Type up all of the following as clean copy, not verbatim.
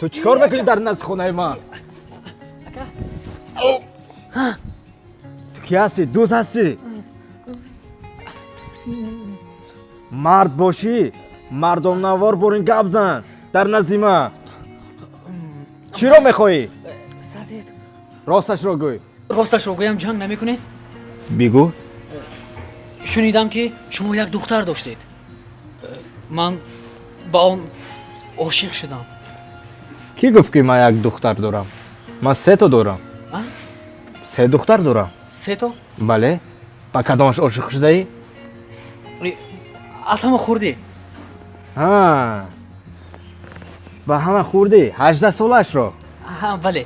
Ту чӣ кор мекунӣ дар назди хонаи ман? Ту кӣ ҳастӣ? Дӯст ҳастӣ? Мард бошӣ, мардонавор борин гап зан дар назди ман. Чиро мехоҳӣ? Садид. Росташро гӯй. Росташро гӯям, ҷанг намекунед? Бигӯ. Шунидам, ки шумо як духтар доштед. Ман ба он ошиқ шудам. Кӣ гуфт, ки ман як духтар дорам? Ман сето дорам. А? Се духтар дорам. Сето? Бале. Ба кадомаш ошиқ шудаӣ? Аз ҳама хурдӣ. Ҳа, ба ҳама хурдӣ, 18-солаашро? Бале.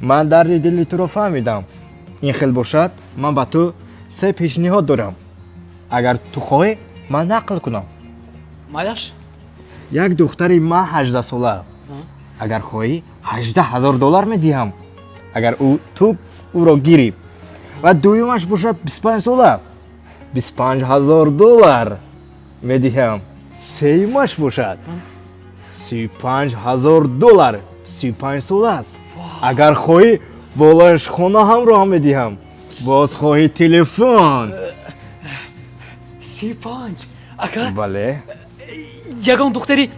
Ман дарди дили туро фаҳмидам. Ин хел бошад, ман ба ту се пешниҳод дорам. Агар ту хоҳӣ, ман нақл кунам. Майлаш. Як духтари ман 18-сола, агар хоҳӣ, 18 000 доллар медиҳам, агар ӯ ту ӯро гирӣ. Ва дуюмаш бошад 25-сола, 25 000 доллар медиҳам. Сеюмаш бошад 35 000 доллар, 35 сола аст. Агар хоҳӣ, болояш хона ҳамроҳ медиҳам, боз хоҳӣ, телефон. 35, ака? Бале. Ягон духтари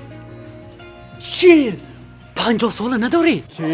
40-50 сола надорӣ? Чӣ?